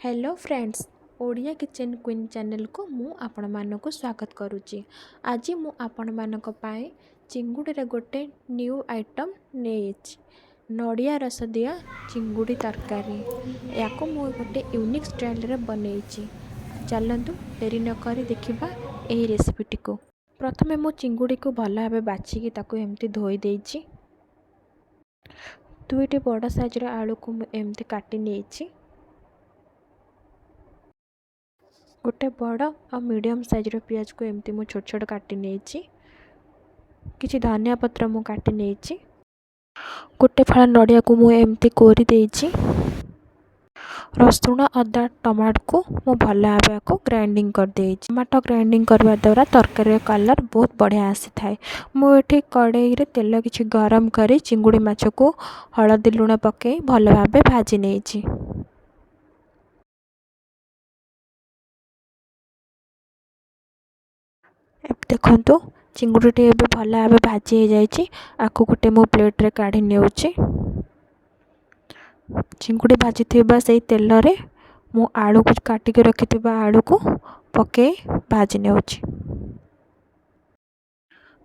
Hello friends, Odia kitchen queen ଚ୍ୟାନେଲ୍କୁ ମୁଁ ଆପଣମାନଙ୍କୁ ସ୍ୱାଗତ କରୁଛି। ଆଜି ମୁଁ ଆପଣମାନଙ୍କ ପାଇଁ ଚିଙ୍ଗୁଡ଼ିର ଗୋଟେ ନ୍ୟୁ ଆଇଟମ୍ ନେଇଛି, ନଡ଼ିଆ ରସ ଦିଆ ଚିଙ୍ଗୁଡ଼ି ତରକାରୀ। ୟାକୁ ମୁଁ ଗୋଟେ ୟୁନିକ୍ ଷ୍ଟାଇଲ୍ରେ ବନେଇଛି। ଚାଲନ୍ତୁ ଡେରି ନକରି ଦେଖିବା ଏହି ରେସିପିଟିକୁ। ପ୍ରଥମେ ମୁଁ ଚିଙ୍ଗୁଡ଼ିକୁ ଭଲ ଭାବେ ବାଛିକି ତାକୁ ଏମିତି ଧୋଇ ଦେଇଛି। ଦୁଇଟି ବଡ଼ ସାଇଜ୍ର ଆଳୁକୁ ମୁଁ ଏମିତି କାଟି ନେଇଛି। ଗୋଟେ ବଡ଼ ଆଉ ମିଡ଼ିୟମ୍ ସାଇଜ୍ର ପିଆଜକୁ ଏମିତି ମୁଁ ଛୋଟ ଛୋଟ କାଟି ନେଇଛି। କିଛି ଧନିଆ ପତ୍ର ମୁଁ କାଟି ନେଇଛି। ଗୋଟେ ଫାଳ ନଡ଼ିଆକୁ ମୁଁ ଏମିତି କୋରି ଦେଇଛି। ରସୁଣ, ଅଦା, ଟମାଟୋକୁ ମୁଁ ଭଲ ଭାବେ ଆକୁ ଗ୍ରାଇଣ୍ଡିଙ୍ଗ କରିଦେଇଛି। ଟମାଟୋ ଗ୍ରାଇଣ୍ଡିଙ୍ଗ କରିବା ଦ୍ୱାରା ତରକାରୀର କଲର୍ ବହୁତ ବଢ଼ିଆ ଆସିଥାଏ। ମୁଁ ଏଠି କଡ଼େଇରେ ତେଲ କିଛି ଗରମ କରି ଚିଙ୍ଗୁଡ଼ି ମାଛକୁ ହଳଦୀ ଲୁଣ ପକାଇ ଭଲ ଭାବେ ଭାଜି ନେଇଛି। ଦେଖନ୍ତୁ, ଚିଙ୍ଗୁଡ଼ିଟି ଏବେ ଭଲ ଭାବେ ଭାଜି ହେଇଯାଇଛି। ଆକୁ ଗୋଟେ ମୁଁ ପ୍ଲେଟ୍ରେ କାଢ଼ି ନେଉଛି। ଚିଙ୍ଗୁଡ଼ି ଭାଜିଥିବା ସେଇ ତେଲରେ ମୁଁ ଆଳୁକୁ, କାଟିକି ରଖିଥିବା ଆଳୁକୁ ପକାଇ ଭାଜି ନେଉଛି।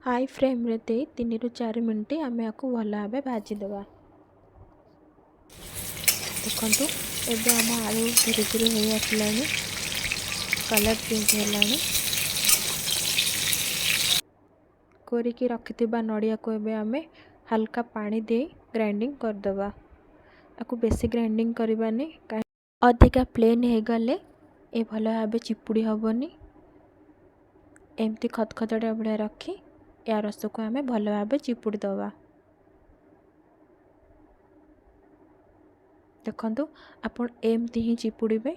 ହାଇ ଫ୍ଲେମ୍ରେ ଦେଇ 3ରୁ 4 ମିନିଟ୍ ଆମେ ଆକୁ ଭଲ ଭାବେ ଭାଜିଦେବା। ଦେଖନ୍ତୁ, ଏବେ ଆମ ଆଳୁ ଧୀରେ ଧୀରେ ହେଇ ଆସିଲାଣି, କଲର୍ ଚେଞ୍ଜ ହେଲାଣି। କୋରିକି ରଖିଥିବା ନଡ଼ିଆକୁ ଏବେ ଆମେ ହାଲକା ପାଣି ଦେଇ ଗ୍ରାଇଣ୍ଡିଙ୍ଗ କରିଦେବା। ଆକୁ ବେଶୀ ଗ୍ରାଇଣ୍ଡିଙ୍ଗ କରିବାନି, ଅଧିକା ପ୍ଲେନ୍ ହେଇଗଲେ ଏ ଭଲ ଭାବେ ଚିପୁଡ଼ି ହେବନି। ଏମିତି ଖଦଖଦଡ଼ିଆ ଭଳିଆ ରଖି ୟା ରସକୁ ଆମେ ଭଲ ଭାବେ ଚିପୁଡ଼ି ଦେବା। ଦେଖନ୍ତୁ, ଆପଣ ଏମିତି ହିଁ ଚିପୁଡ଼ିବେ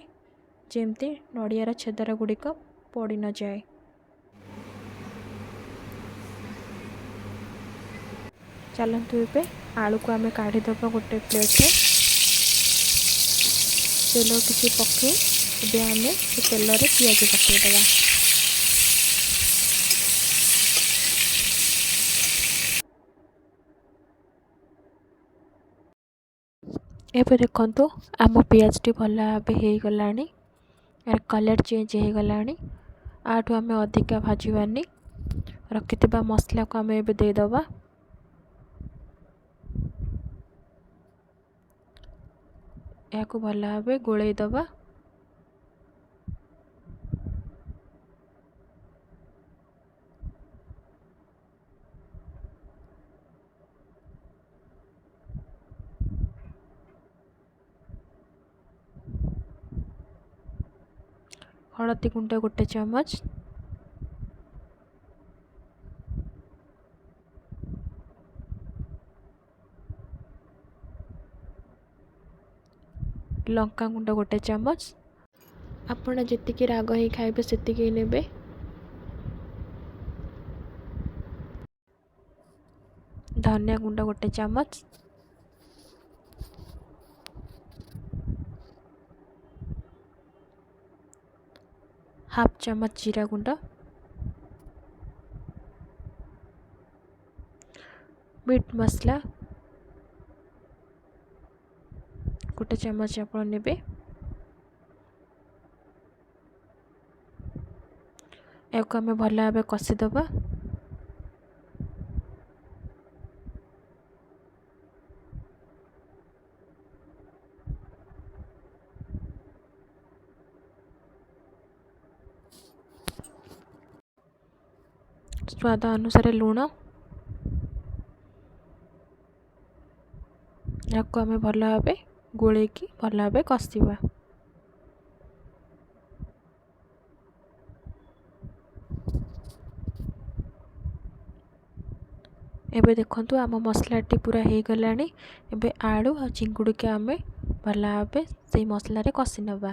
ଯେମିତି ନଡ଼ିଆର ଛେଦର ଗୁଡ଼ିକ ପଡ଼ି ନଯାଏ। ଚାଲନ୍ତୁ ଏବେ ଆଳୁକୁ ଆମେ କାଢ଼ିଦେବା ଗୋଟେ ପ୍ଲେଟ୍ରେ। ତେଲ କିଛି ପକାଇ ଏବେ ଆମେ ସେ ତେଲରେ ପିଆଜ ପକାଇଦେବା। ଏବେ ଦେଖନ୍ତୁ, ଆମ ପିଆଜଟି ଭଲ ଭାବେ ହେଇଗଲାଣି, ଏହାର କଲର୍ ଚେଞ୍ଜ ହେଇଗଲାଣି। ଆଠୁ ଆମେ ଅଧିକା ଭାଜିବାନି। ରଖିଥିବା ମସଲାକୁ ଆମେ ଏବେ ଦେଇଦେବା। ଏହାକୁ ଭଲ ଭାବେ ଗୋଳେଇ ଦେବା। ହଳଦୀ ଗୁଣ୍ଡ 1 ଚାମଚ, ଲଙ୍କା ଗୁଣ୍ଡ 1 ଚାମଚ, ଆପଣ ଯେତିକି ରାଗ ହିଁ ଖାଇବେ ସେତିକି ନେବେ। ଧନିଆ ଗୁଣ୍ଡ 1 ଚାମଚ, ହାଫ୍ ଚାମଚ ଜିରା ଗୁଣ୍ଡ, ମିଟ୍ ମସଲା 1 ଚାମଚ ଆପଣ ନେବେ। ଏହାକୁ ଆମେ ଭଲ ଭାବେ କଷିଦେବା। ସ୍ୱାଦ ଅନୁସାରେ ଲୁଣ। ଏହାକୁ ଆମେ ଭଲ ଭାବେ ଗୋଳେଇକି ଭଲ ଭାବେ କଷିବା। ଏବେ ଦେଖନ୍ତୁ, ଆମ ମସଲାଟି ପୁରା ହେଇଗଲାଣି। ଏବେ ଆଳୁ ଆଉ ଚିଙ୍ଗୁଡ଼ିକୁ ଆମେ ଭଲ ଭାବେ ସେଇ ମସଲାରେ କଷି ନେବା।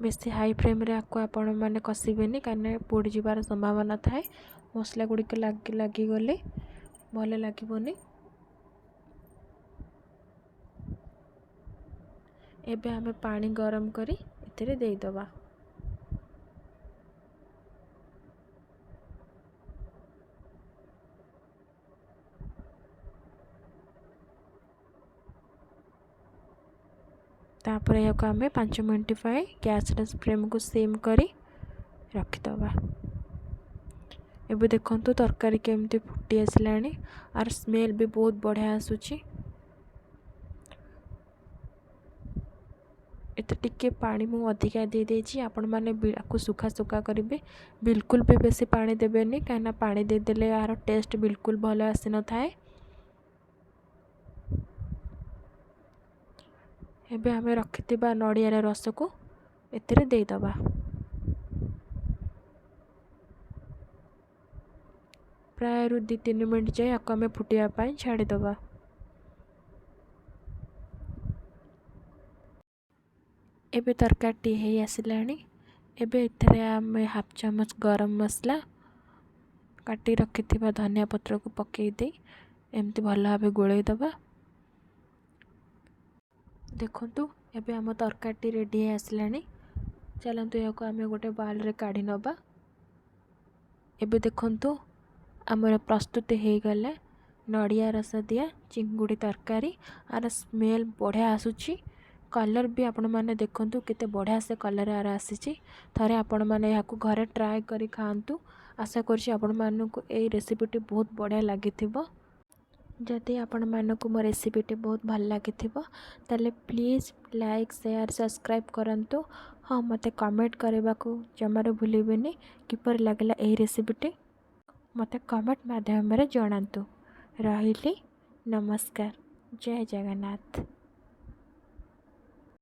ବେଶୀ ହାଇ ଫ୍ଲେମ୍ରେ ଆକୁ ଆପଣମାନେ କଷିବେନି, କାହିଁକିନା ପୋଡ଼ିଯିବାର ସମ୍ଭାବନା ଥାଏ। ମସଲା ଗୁଡ଼ିକ ଲାଗି ଲାଗିଗଲେ ଭଲ ଲାଗିବନି। ଏବେ ଆମେ ପାଣି ଗରମ କରି ଏଥିରେ ଦେଇଦେବା। ତାପରେ ଏହାକୁ ଆମେ 5 ମିନିଟ୍ ପାଇଁ ଗ୍ୟାସ୍ର ଫ୍ଲେମ୍କୁ ସିମ୍ କରି ରଖିଦେବା। ଏବେ ଦେଖନ୍ତୁ ତରକାରୀ କେମିତି ଫୁଟି ଆସିଲାଣି, ଆର ସ୍ମେଲ୍ ବି ବହୁତ ବଢ଼ିଆ ଆସୁଛି। ଏତେ ଟିକେ ପାଣି ମୁଁ ଅଧିକା ଦେଇଦେଇଛି। ଆପଣମାନେ ଆକୁ ଶୁଖା ଶୁଖା କରିବେ, ବିଲକୁଲ ବି ବେଶୀ ପାଣି ଦେବେନି, କାହିଁକିନା ପାଣି ଦେଇଦେଲେ ଏହାର ଟେଷ୍ଟ ବିଲକୁଲ ଭଲ ଆସିନଥାଏ। ଏବେ ଆମେ ରଖିଥିବା ନଡ଼ିଆର ରସକୁ ଏଥିରେ ଦେଇଦେବା। ପ୍ରାୟରୁ 2-3 ମିନିଟ୍ ଯାଏ ଆକୁ ଆମେ ଫୁଟିବା ପାଇଁ ଛାଡ଼ିଦେବା। ଏବେ ତରକାରୀଟି ହେଇ ଆସିଲାଣି। ଏବେ ଏଥିରେ ଆମେ ହାଫ୍ ଚାମଚ ଗରମ ମସଲା, କାଟି ରଖିଥିବା ଧନିଆ ପତ୍ରକୁ ପକାଇ ଦେଇ ଏମିତି ଭଲ ଭାବେ ଗୋଳେଇ ଦେବା। ଦେଖନ୍ତୁ ଏବେ ଆମ ତରକାରୀଟି ରେଡ଼ି ହେଇ ଆସିଲାଣି। ଚାଲନ୍ତୁ ଏହାକୁ ଆମେ ଗୋଟେ ବାଉଲରେ କାଢ଼ି ନେବା। ଏବେ ଦେଖନ୍ତୁ ଆମର ପ୍ରସ୍ତୁତି ହେଇଗଲା ନଡ଼ିଆ ରସ ଦିଆ ଚିଙ୍ଗୁଡ଼ି ତରକାରୀ। ଆର ସ୍ମେଲ୍ ବଢ଼ିଆ ଆସୁଛି, କଲର୍ ବି ଆପଣମାନେ ଦେଖନ୍ତୁ କେତେ ବଢ଼ିଆ ସେ କଲର୍ ଆର ଆସିଛି। ଥରେ ଆପଣମାନେ ଏହାକୁ ଘରେ ଟ୍ରାଏ କରି ଖାଆନ୍ତୁ। ଆଶା କରୁଛି ଆପଣମାନଙ୍କୁ ଏଇ ରେସିପିଟି ବହୁତ ବଢ଼ିଆ ଲାଗିଥିବ। ଯଦି ଆପଣମାନଙ୍କୁ ମୋ ରେସିପିଟି ବହୁତ ଭଲ ଲାଗିଥିବ ତାହେଲେ ପ୍ଲିଜ୍ ଲାଇକ୍, ସେୟାର, ସବସ୍କ୍ରାଇବ୍ କରନ୍ତୁ। ହଁ, ମୋତେ କମେଣ୍ଟ କରିବାକୁ ଜମାରୁ ଭୁଲିବେନି। କିପରି ଲାଗିଲା ଏହି ରେସିପିଟି ମୋତେ କମେଣ୍ଟ ମାଧ୍ୟମରେ ଜଣାନ୍ତୁ। ରହିଲି, ନମସ୍କାର, ଜୟ ଜଗନ୍ନାଥ।